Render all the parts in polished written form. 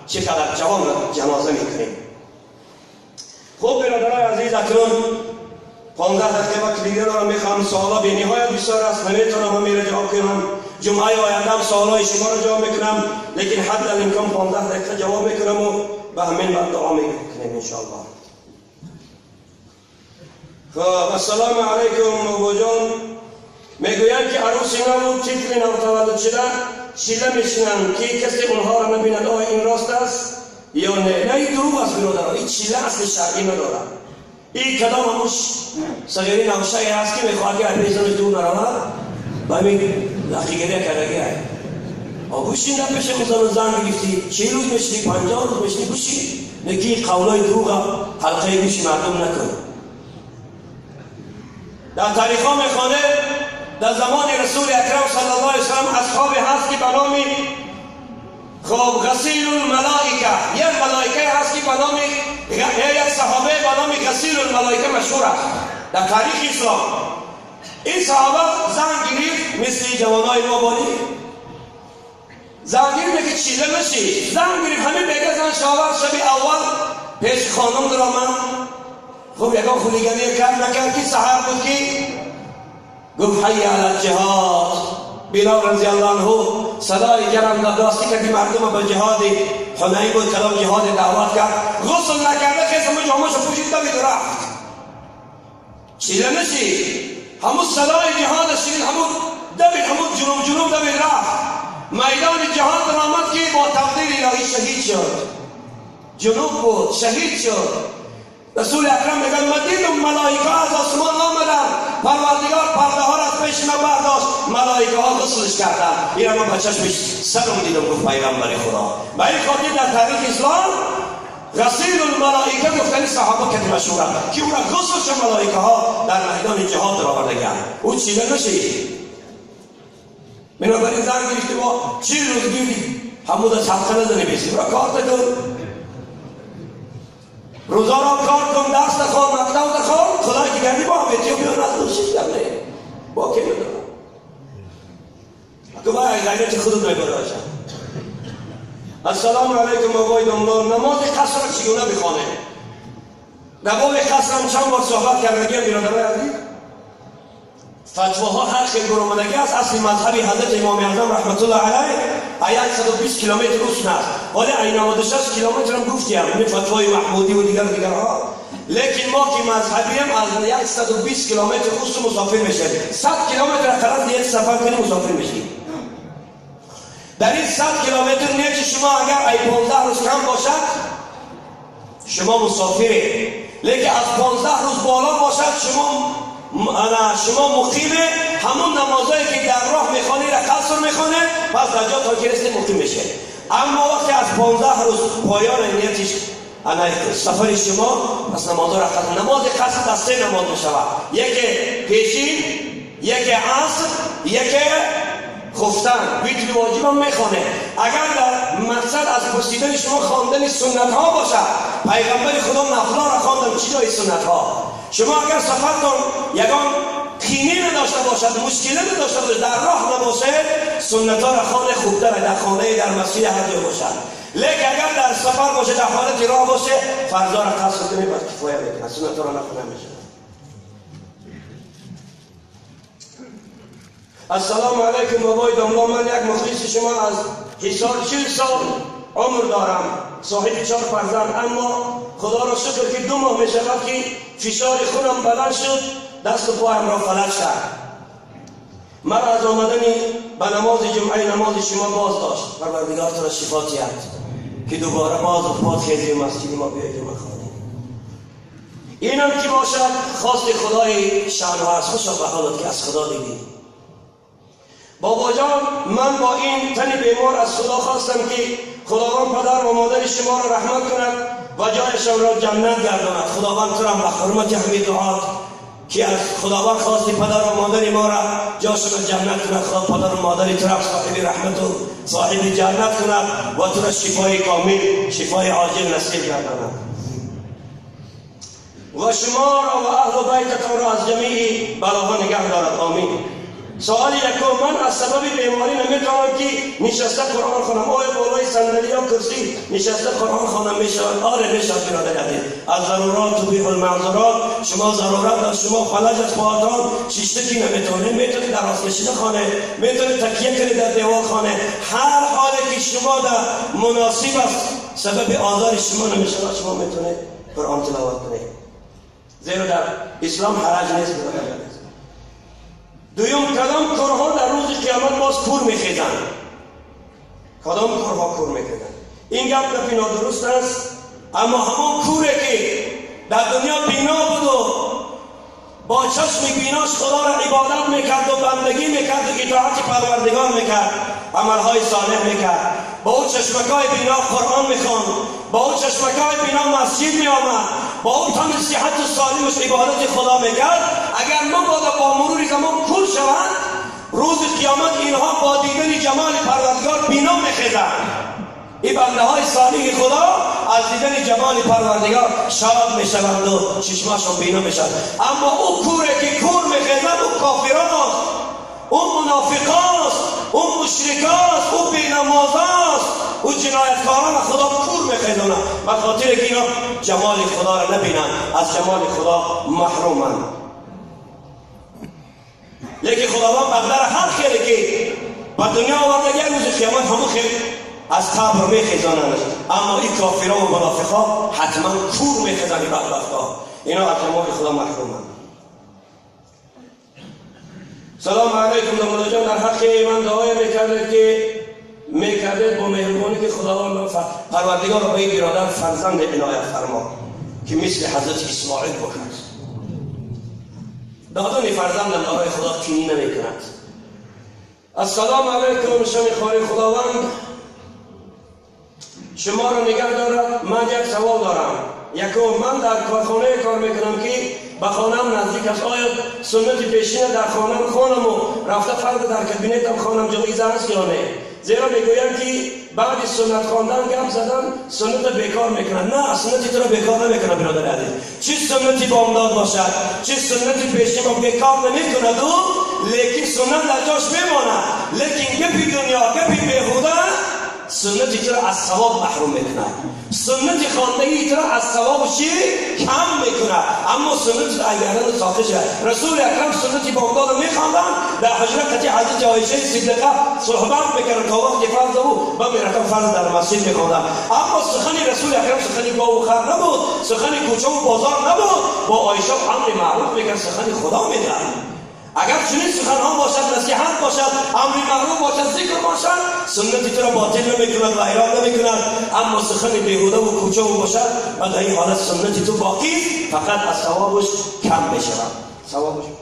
چقدر جوان را جنازه میکنیم. خب برادرای عزیز، اکنون 15 دقیقه وقت دیگه دارم، میخوام سوالا به نهایت بسیار است، نمیتونم همه را جواب کنم. جمعه آینده هم سوالای شما را جواب میکنم، لیکن حد الامکان 15 دقیقه جواب میکنم و به همین بعد دعا میکنیم انشاءالله. خب السلام علیکم بابا جان. میگویند که عروسی نبود، طفل نوتولد شده چیله میشینند که کسی اونها را نبیند. آیا این راست است یا نه؟ نه، این دروغ است برادرها. این چیله اصل شرعی ندارد. این کدام هموش صغیری نوشه هست که میخواد که از زنش دور نرود، با همین لقیگری کردگی هست. بشین در پیش مثلا زن گرفتی 40 روز میشینی، 50 روز میشینی، بشین. نکی قولای دروغ حلقه گوش مردم نکن. در تاریخ ها میخوانه در زمان رسول اکرم صلی الله علیه وسلم اصحاب هست که به نام خب غسیل الملائکه، یک ملائکه هست که به نام یک صحابه به نام غسیل الملائکه مشهور است در تاریخ اسلام. این صحابه زن گرفت مثل جوانای ما باری زن گرفت که چیله نشید، زن گرفت همه بگه زن شاور شب اول پیش خانم درآمد. خب یکان خولیگانی کرد نکرد که سحر بود که گفت حی علی الجهاد. بلال رضی الله عنه صدای گرم داستی که مردم به جهاد حنین بود، کلام جهاد دعوت کرد، غسل نکرده خیز همه جامعش پوشید دوید و رفت. چیزه نشید، همون صدای جهاد شنید، همون دوید، همون جنوب جنوب دوید رفت میدان جهاد درآمد که با تقدیر الهی شهید شد. جنوب بود، شهید شد. رسول اکرم میگن من دیدم ملائکه از آسمان آمدن، پروردگار پرده ها را از پیش من برداشت، ملائکه ها غسلش کردن. این را من به چشم سرم دیدم، گفت پیغمبر خدا. به این خاطر در تاریخ اسلام غسیل الملائکه گفتن صحابه که مشهور است که او را غسلش ملائکه ها در میدان جهاد درآوردند. او چیزه نشید. بنابراین زن گرفتی با 40 روز گیری همون از حلقه نزنی بیسی را کار کن، روزا را کار کن، درس نخوان، مکتب نخوان، خدای که گردی با هم اتیوپیا نزدو شش دمه با که ندارم اگه باید غیرت خودت میبراشم. السلام علیکم آقای دامدار. نماز قصر را چگونه بخوانه؟ نماز قصر هم چند بار صحبت کردگیم برادرای عزیز. فتواها هر خیلی برآمدگی است. اصل مذهبی حضرت امام اعظم رحمت الله علیه 120 کیلومتر اوسن است، ولی 96 کیلومتر هم گفتیم، این فتوای محمودی و دیگر دیگرها. لیکن ما که مذهبی هم از 120 کیلومتر اوس مسافر میشیم، 100 کیلومتر قرار نیت سفر کنیم مسافر میشیم. در این 100 کیلومتر نیت شما اگر ای 15 روز کم باشد شما مسافری، لیکن از 15 روز بالا باشد شما مقیمه. همون نمازایی که در راه میخوانی را قصر میخونه، پس در جا تا که رسید مقیم میشه. اما وقتی از 15 روز پایان نیتش سفر شما، پس نمازها را قصر. نماز قصر از 3 نماز میشود، یکی پیشین، یکی عصر، یکی خفتن. ویتر واجب هم میخوانه. اگر در مقصد از پرسیدن شما خواندن سنت ها باشد، پیغمبر خدا نفلا را خواندن، چی جای سنت ها؟ شما اگر سفرتون یگان خینه نداشته باشد، مشکله نداشته باشد، در راه نباشه، سنت ها را خانه خوبتره، در خانه، در مسجد، هر جا باشد. لیکن اگر در سفر باشه، در حالت راه باشه، فرضا را قصر کنه بس کفایه میکنه، سنت ها را نخونه میشه. السلام علیکم بابای داملا. من یک مخلص شما از حصار 40 سال عمر دارم، صاحب 4 فرزند، اما خدا را شکر که 2 ماه می شود که فشار خونم بلند شد، دست و پایم را فلج کرد. مرا از آمدن به نماز جمعه نماز شما باز داشت. پروردگار تو را شفا دهد که دوباره باز و پاد خیزی مسجد ما بیاید و بخوانیم. اینم که باشد خواست خدای شأن است. خوشا به حالت که از خدا دیدی. بابا جان، من با این تن بیمار از خدا خواستم که خداوند پدر و مادر شما را رحمت کند و جایشان را جنت گرداند. خداوند تو را به حرمت همین دعات که از خداوند خواستی پدر و مادر ما را جایشان را جنت کند، خدا پدر و مادر تو را صاحب رحمت و صاحب جنت کند و تو را شفای کامل، شفای عاجل نصیب گرداند و شما را و اهل بیتتان را از جمیع بلاها نگه دارد. آمین. سوال یکم، من از سبب بیماری نمیتونم که نشسته قرآن خوانم، آیا بالای صندلی یا کرسی نشسته قرآن خوانم میشود؟ آره میشود برادر عزیز. از ضرورات تبیح المعذورات، شما ضرورت از شما فلج از پاهاتان شیشته کی نمیتونه، میتونی در راست کشیده خانه، میتونی تکیه کنی در دیوار خانه، هر حالی که شما در مناسب است سبب آزار شما نمیشود، شما میتونید قرآن تلاوت کنید، زیرا در اسلام حرج نیست برادر عزیز. دویم، کدام کورها در روز قیامت باز کور میخیزند؟ کدام کورها کور میخیزند؟ این گپ گپی نادرست است، اما همان کوره که در دنیا بینا بود و با چشم بیناش خدا را عبادت میکرد و بندگی میکرد و اطاعت پروردگار میکرد، عملهای صالح میکرد، با او چشمکای بینا قرآن میخواند، با او چشمکای بینا مسجد میآمد، با او تن صحت و سالمش عبادت خدا میکرد، اگر مبادا با مرور زمان کور شوند، روز قیامت اینها با دیدن جمال پروردگار بینا میخیزند. این بنده های صالح خدا از دیدن جمال پروردگار شاد میشوند و چشماشون بینا میشوند. اما او کوره که کور میخیزند، او کافران است، او منافقان است، او مشرکان است، او بینمازان است، او جنایتکاران خدا کور میخیزانند، به خاطر که اینا جمال خدا را نبینند، از جمال خدا محرومند. لیکن خداوند بنده را هر خیری که به دنیا آورده، یک روز قیامت همون خیر از قبر میخیزانند. اما این کافران و منافقان حتما کور میخیزند، این بدبخت‌ها، اینا از جمال خدا محرومند. سلام علیکم داماد جان، در حق من دعای میکردید که میکردید با مهربانی که خداوند پروردگار را به این برادر فرزند عنایت فرما که مثل حضرت اسماعیل باشد. دادن فرزند برای خدا کینی نمیکند. السلام علیکم شمی خاری، خداوند شما را نگه دارد. من یک سوال دارم. یکم، من در کارخانه کار میکنم که به خانم نزدیک است، آیا سنت پیشین در خانم خانم و رفته فرد در کابینتم خانم جایز است یا نه؟ زیرا میگویم که بعد سنت خواندن گپ زدن سنت بیکار میکنن. نه، سنتی تو را بیکار نمیکنه برادر عزیز. چه سنتی بامداد باشد، چه سنتی پیشین با بیکار نمیکند او، لیکن سنت در جاش میماند. لیکن گپی دنیا، گپی بیهوده سنتی تو را از ثواب محروم میکنه، سنت خواندگی تو را از ثواب چی کم میکنه. اما سنت اگرن ساقط شد. رسول اکرم سنتی بامداد رو میخواندن، در حجره قطعی حضرت عایشه صدیقه صحبت میکردن تا وقتی فرض او با میرفتن فرض در مسجد میخواندن. اما سخن رسول اکرم سخن گاو و خر نبود، سخن کوچه و بازار نبود، با عایشه امر معروف میکرد، سخن خدا میکرد. اگر چنین سخنها باشد، نصیحت باشد، امر معروف باشد، ذکر باشد، سنت تو را باطل نمیکند و حرام نمیکند. اما سخن بیهوده و کوچه و باشد و در این حالت سنت تو باقی، فقط از ثوابش کم میشود. ثوابش خوش.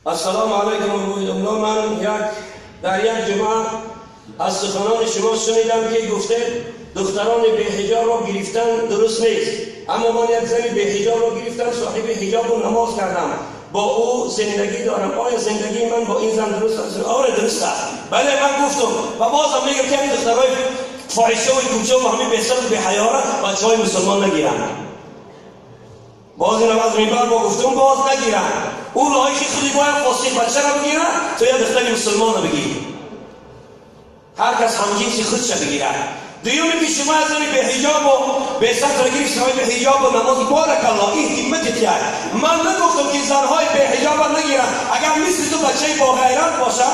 السلام علیکم. من در یک جمعه از سخنان شما شنیدم که گفته دختران بی‌حجاب را گرفتن درست نیست، اما من یک زن بی‌حجاب را گرفتم، صاحب حجاب و نماز کردم، با او زندگی دارم، آیا زندگی من با این زن درست است؟ آره درست است. بله من گفتم و بازم میگم که همین دخترای فاحشه و کوچه و همین بهتر و بی‌حیا را بچه‌های مسلمان نگیرن. باز اینم از منبر با گفتم باز نگیرن. اون راهی که خودی باید فاسق بچه را بگیرن، تو یه دختر مسلمان را بگیری. هر کس همجنسی خودش بگیره. دومی که شما از به حجاب و به ستر گرفت، صاحب حجاب و نماز، بارک الله، این همت تیار. من نگفتم که زنهای به حجاب نگیرن. اگر مثل تو بچه با غیرت باشه،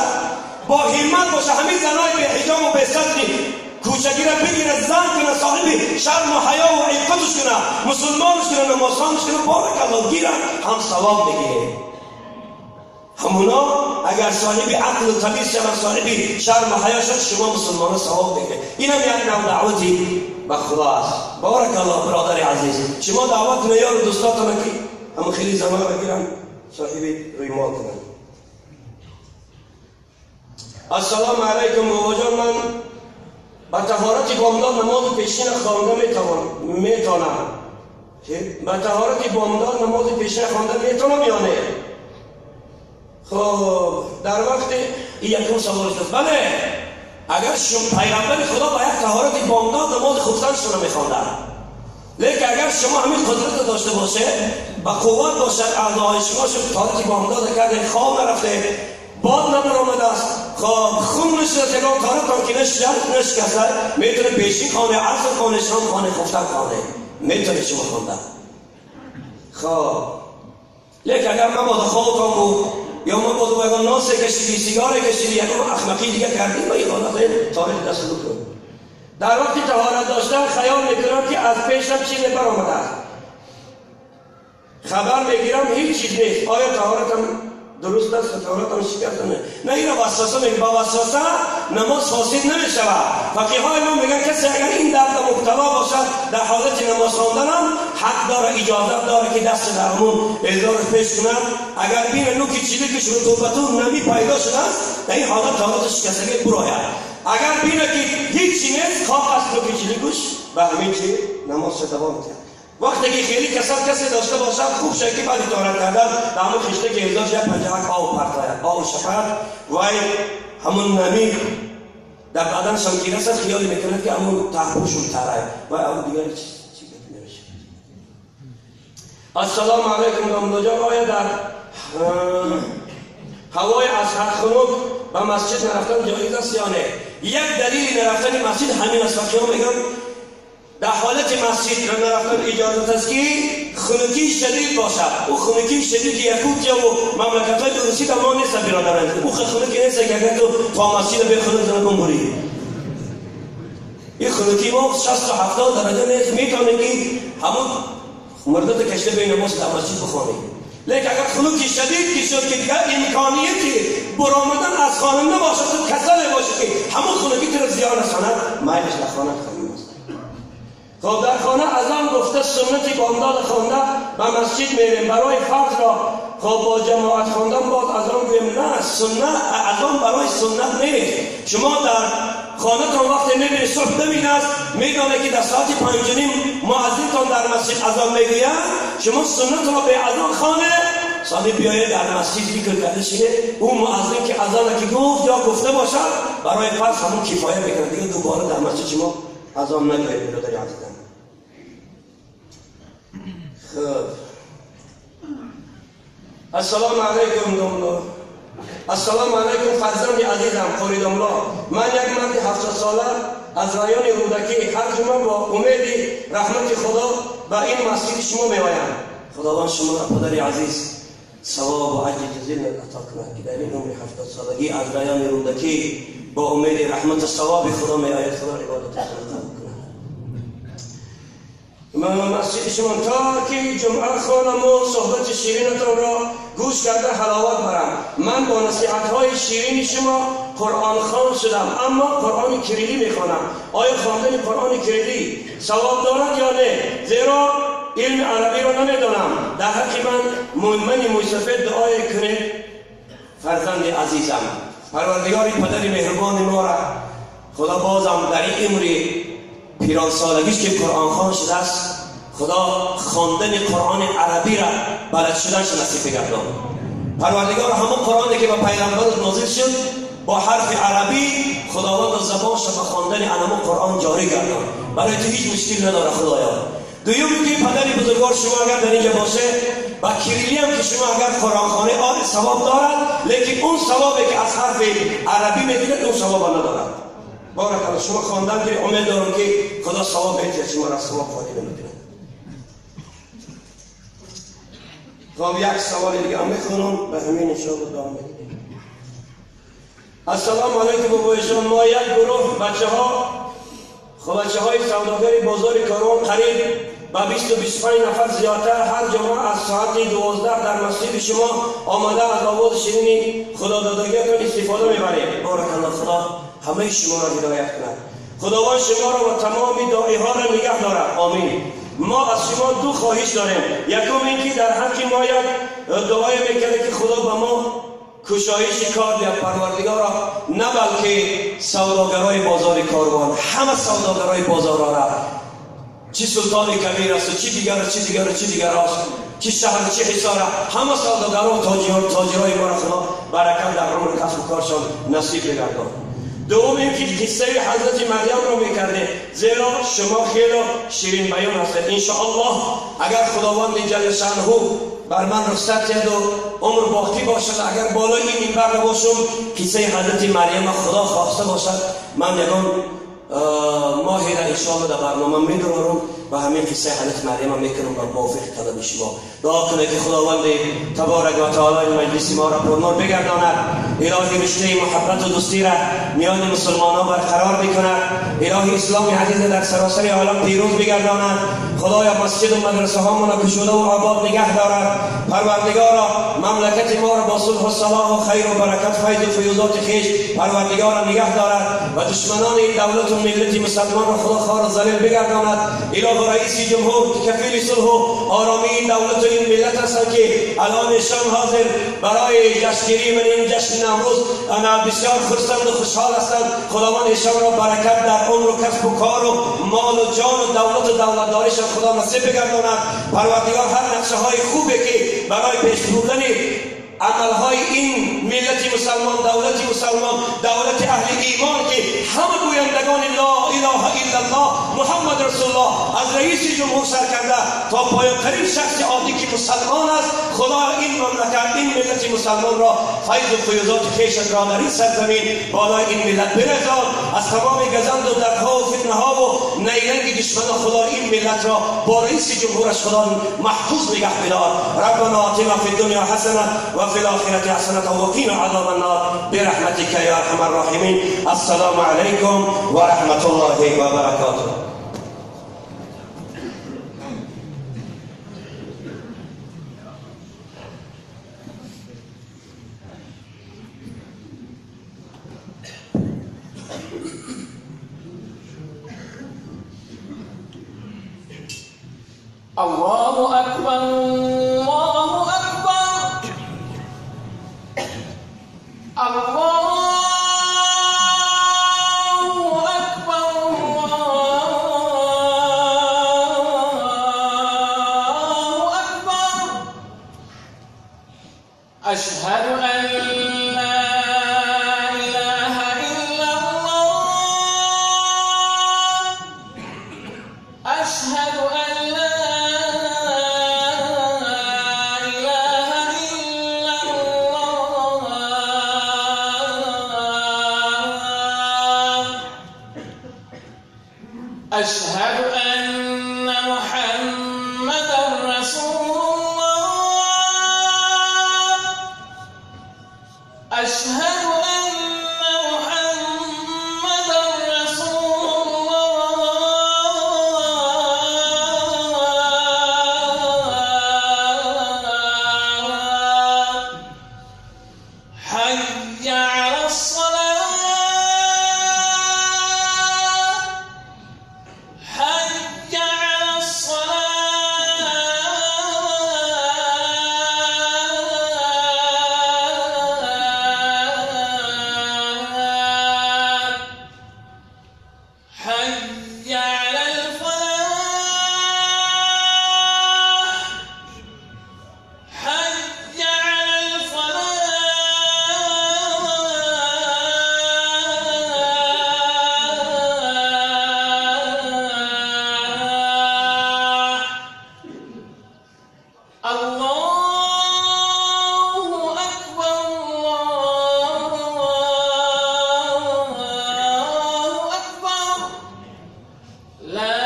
با همت باشه، همین زنهای به حجاب و به ستر کوچکی را بگیره، زن کنه، صاحب شرم و حیا و عفتش کنه، مسلمانش کنه، نمازخوانش کنه، بارک الله گیره، هم ثواب میگیره. همونا اگر صاحب عقل و تمیز شود، صاحب شرم و حیا شد، شما مسلمان ثواب میگیره. اینم یک نوع دعوتی به خدا است. بارک الله برادر عزیز، شما دعوت نیار و دوستاتون که همون خیلی زمان بگیرن صاحب روی مال کنن. السلام علیکم بابا جان، من با طهارت بامداد نماز پیشین خوانده میتونم. با طهارت بامداد نماز پیشین خوانده میتونم یا نه؟ خب در وقت این یکم سوال شد. بله اگر شما پیغمبر خدا با یک طهارت بامداد نماز خفتنشون رو میخواندن، لیکن اگر شما همین قدرت داشته باشه و قوت باشد اعضای شما، شما طهارت بامداد کرده، خواب نرفته، باد نبرآمده است، خون نشده، تگاه طهارت که نشکسته، میتونه پیشین خانه، عصر خانه، شام خانه، خفتن خانه، میتونه شما خواندن. خب لیکن اگر من باز خوابتان بود یا من باز با یکان ناس کشیدی، سیگار کشیدی، یکان احمقی دیگه کردی، ما این حالت تاریخ دست رو کن. در وقتی طهارت داشتن خیال میکنم که از پیشم چیزی برآمده است، خبر میگیرم هیچ چیز نیست، آیا طهارتم درست است؟ طهارتم شکسته نه؟ نه، این وسوسه میگه. با وسوسه نماز فاسد نمیشود. فقیه های ما میگن کسی اگر این درد مبتلا باشد در حالت نماز خواندن هم حق داره، اجازه داره که دست در همون ازار پیش کند. اگر بین نوک چیلیکش رطوبتون نمی پیدا شده است، در این حالت طهارت شکستگی براید. اگر بینه که هیچ چی نیست، خاک است نوک چیلیکش، به همین چی نماز دوام می‌کنه. وقتی که خیلی کسب کسی داشته باشد، خوب شد که بعد طهارت کردن در همون خشته که ازداج یک پنجهک آب پرتاید، آب شپرد وای همون نمی در بدنشان که رسد، خیال میکند که همون تحپوشون تره و همون دیگر چی نمیشه. السلام علیکم داملا جان، آیا در هوای از حد خنک به مسجد نرفتن جایز است یا نه؟ یک دلیل نرفتن مسجد همین است. فقیها میگن در حالت مسجد نرفتن اجازت است که خنکی شدید باشد. او خنکی شدید که یکوتیا و مملکت های روسی در ما نیست برادران. او خنکی نیست که اگر تو تا مسجد به خنک زنه بموری. این خنکی ما 60 و 70 درجه نیست، میتونه که همون مردت کشته بین نماز در مسجد بخوانی. لیکن اگر خنکی شدید که شد که دیگر امکانیتی برآمدن از خانه نباشد، تو کسل باشه که همون خنکی تو رو زیان رساند، میلش در خانه خانه. خب در خانه اذان گفته، سنت بامداد خوانده به مسجد میریم برای فرض را خب با جماعت خواندن باز اذان گویم. نه، سنت اذان برای سنت نیست. شما در خانه تان وقتی میبینید صبح دمید است، میدانه که در ساعت 5:30 مؤذنتان در مسجد اذان میگوید، شما سنت را به اذان خانه سالی بیایید در مسجد ذکر کرده شده، اون مؤذن که اذان که گفت یا گفته باشد برای فرض همون کفایه میکنه، دیگه دوباره در مسجد شما اذان نگوید. برادر عزیزم، خب السلام علیکم داملا. السلام علیکم فرزند عزیزم قاری داملا، من یک مرد 70 ساله از رایان رودکی هر جمعه با امید رحمت خدا به این مسجد شما می آیم. خداوند شما را پدر عزیز ثواب و اجر جزیل عطا کند که در این عمر 70 سالگی از رایان رودکی با امید رحمت و ثواب خدا می آید. خدا عبادت قبول کند. من مسجد شما تا که جمعه خوانم و صحبت شیرینتان را گوش کرده حلاوت برم. من با نصیحت های شیرین شما قرآن خوان شدم، اما قرآن کریلی میخوانم. آیا خواندن قرآن کریلی ثواب دارد یا نه؟ زیرا علم عربی را نمیدانم. در حق من موسفید دعای کنید. فرزند عزیزم، پروردگار پدر مهربان ما را خدا بازم در این عمر پیران سالگیش که قرآن خوان شده است، خدا خواندن قرآن عربی را بلد شدنش نصیب گردان. پروردگار همون قرآنی که به پیغمبر نازل شد با حرف عربی، خداوند زبانش به خواندن همون قرآن جاری گردان. برای تو هیچ مشکل نداره خدایا. دوم که پدر بزرگوار شما اگر در اینجا باشه و کریلی هم که شما اگر قرآن خوانی آره ثواب دارد، لیکن اون ثوابی که از حرف عربی میگیرد اون ثواب ندارد. بارک الله شما خواندن که امید دارم که خدا ثواب بده، شما را ثواب خالی نمی‌کنه. خب یک سوال دیگه هم میخونم به همین ان شاء الله ادامه میدیم. السلام علیکم بابای جان، ما یک گروه بچه‌ها، خب بچه‌های سوداگر بازار کاروان قریب با 20 و 25 نفر زیادتر هر جمعه از ساعت 12 در مسجد شما آمده از آواز شیرین خدا دادگیتان استفاده میبریم. بارک الله، خدا همه شما را هدایت کند. خداوند شما را و تمام داعی ها را نگه دارد. آمین. ما از شما دو خواهش داریم. یکم اینکه در حق ما یک دعای میکنه که خدا به ما کشایش کار بیاد پروردگارا، نه بلکه سوداگرای بازار کاروان، همه سوداگرای بازار را، چی سلطان کبیر است و چی دیگر و چی دیگر و چی دیگر است، چی شهر چی حصار، همه سوداگرا و تاجرای ما را خدا برکت در عمر کسب و کارشان نصیب بگردان. دوم اینکه قصه حضرت مریم را میکردیم، زیرا شما خیلی شیرین بیان هستید. انشاءالله اگر خداوند جل شانه بر من رخصت دهد و عمر باقی باشد، اگر بالای این منبر نباشم، قصه حضرت مریم خدا خواسته باشد، من یگان ماهی را انشاءالله در برنامه میدارم و همین قصه حضرت مریم میکنم و موافق طلب شما. دعا کنه که خداوند تبارک و تعالی این مجلس ما را پرنور بگرداند، الهی رشته محبت و دوستی را میان مسلمانان برقرار بکند، الهی اسلام عزیز در سراسر عالم پیروز بگرداند. خدایا مسجد و مدرسه هامون را کشوده و آباد نگه دارد. پروردگارا مملکت ما را با صلح و صلاح و خیر و برکت فیض و فیوضات خویش پروردگارا نگه دارد و دشمنان این دولت و ملت مسلمان را خدا خوار و ذلیل بگرداند. الهی رئیس جمهور که کفیل صلح و آرامی این دولت و این ملت هستند که الان ایشان حاضر برای جشنگیری من این جشن نوروز انا بسیار خرسند و خوشحال هستند. خداوند ایشان را برکت در عمر و کسب و کار و مال و جان و دولت و دولتداریشان خدا نصیب بگرداند. پروردگار هر نقشه های خوبی که برای پیش بردن عملهای این ملت مسلمان، دولت مسلمان، دولت اهل ایمان که همه گویندگان لا اله الا الله محمد رسول الله از رئیس جمهور سر کرده تا پایان‌ترین شخص عادی که مسلمان است، خدا این مملکت، این ملت مسلمان را فیض و فیوضات خویشت را در این سرزمین بالای این ملت برزان. از تمام گزند و دردها و فتنه‌ها و نیرنگ دشمن خدا این ملت را با رئیس جمهورش خدا محفوظ نگه بدار. ربنا آتنا فی الدنیا حسنه و في الآخرة حسنة وقنا عذاب النار برحمتك يا أرحم الراحمين. السلام عليكم ورحمة الله وبركاته. الله أكبر الله أكبر الله أكبر الله أكبر. أشهد أن لا إله إلا الله، أشهد أن لا إله إلا الله، أشهد أن محمدا رسول الله، أشهد أن محمدا رسول الله. حي على الصلاة، حي على الصلاة. حي على الفلاح، حي على الفلاح. الله أكبر الله أكبر، لا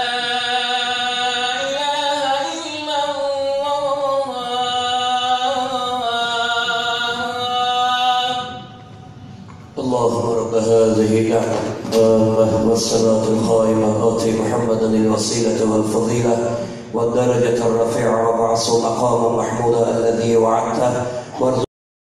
إله إلا الله. اللهم رب هذه الدعوة والصلاة القائمة آتي محمدا الوسيلة والفضيلة والدرجة الرفيعة وابعثه مقاما محمودا الذي وعدته.